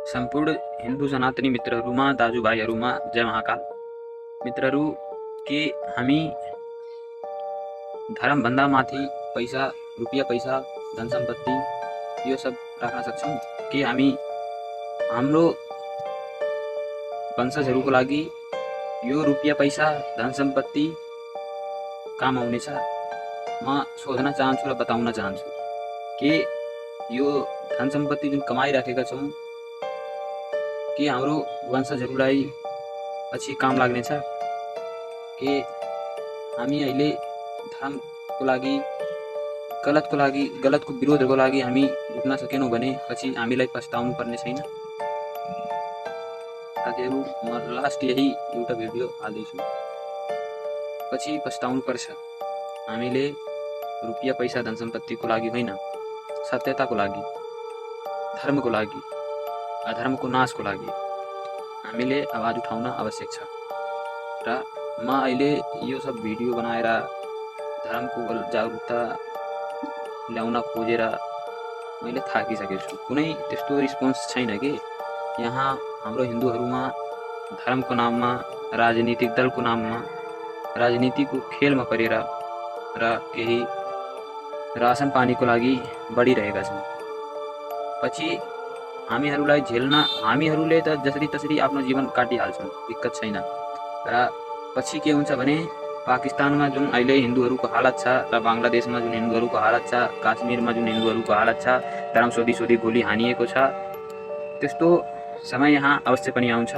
संपूर्ण हिंदू सनातनी मित्रहरूमा दाजुभाइहरूमा जय महाकाल। मित्रहरू के हामी धर्मभन्दा माथि पैसा रुपियाँ पैसा धन सम्पत्ति यो सब राख्न सक्छौँ के हामी हाम्रो वंशजहरूको लागि यो रुपियाँ पैसा धन सम्पत्ति काम आउनेछ? म सोध्न चाहन्छु र बताउन चाहन्छु के यो धन सम्पत्ति जुन कमाइराखेका छौँ के हाम्रो वंशजहरूलाई पछि काम लाग्नेछ? के हामी अहिले धर्मको लागि गलतको विरोधको लागि हामी उठ्न सकेनौँ भने पछि हामीलाई पछताउनु पर्ने छैन? साथीहरू, म लास्ट यही एउटा भिडियो हाल्दैछु, पछि पछताउनु पर्छ। हामीले रुपियाँ पैसा धन सम्पत्तिको लागि होइन, सत्यताको लागि, धर्मको लागि, अधर्मको नाशको लागि हामीले आवाज उठाउन आवश्यक छ। र म अहिले यो सब भिडियो बनाएर धर्मको जागरुकता ल्याउन खोजेर मैले थाकिसकेको छु। कुनै त्यस्तो रिस्पोन्स छैन कि यहाँ हाम्रो हिन्दूहरूमा धर्मको नाममा, राजनीतिक दलको नाममा, राजनीतिको खेलमा परेर र केही रासन पानीको लागि बढिरहेका छन्। पछि हामीहरूलाई झेल्न हामीहरूले त जसरी तसरी आफ्नो जीवन काटिहाल्छौँ, दिक्कत छैन। र पछि के हुन्छ भने पाकिस्तानमा जुन अहिले हिन्दूहरूको हालत छ र बङ्गलादेशमा जुन हिन्दूहरूको हालत छ, काश्मीरमा जुन हिन्दूहरूको हालत छ, धर्म सोधी गोली हानिएको छ, त्यस्तो समय यहाँ अवश्य पनि आउँछ।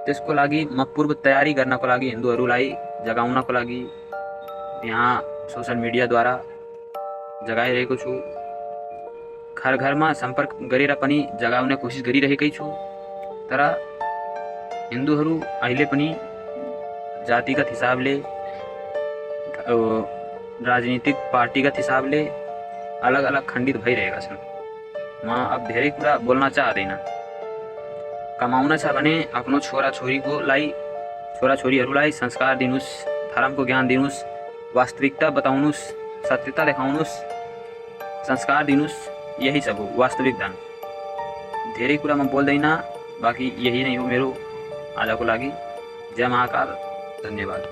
त्यसको लागि म पूर्व तयारी गर्नको लागि हिन्दूहरूलाई जगाउनको लागि यहाँ सोसल मिडियाद्वारा जगाइरहेको छु। घर घरमा सम्पर्क गरेर पनि जगाउने कोसिस गरिरहेकै छु। तर हिन्दूहरू अहिले पनि जातिगत हिसाबले, राजनीतिक पार्टीगत हिसाबले अलग अलग खण्डित भइरहेका छन्। म अब धेरै कुरा बोल्न चाहदैन। कमाउन छ भने आफ्नो छोराछोरीहरूलाई संस्कार दिनुस्, धर्मको ज्ञान दिनुस्, वास्तविकता बताउनुस्, सत्यता देखाउनुस्, संस्कार दिनुस्। यही सब हो वास्तविक धन। धेरै कुरा म बोल्दैन, बाँकी यही नै हो मेरो आजको लागि। जय महाकाल, धन्यवाद।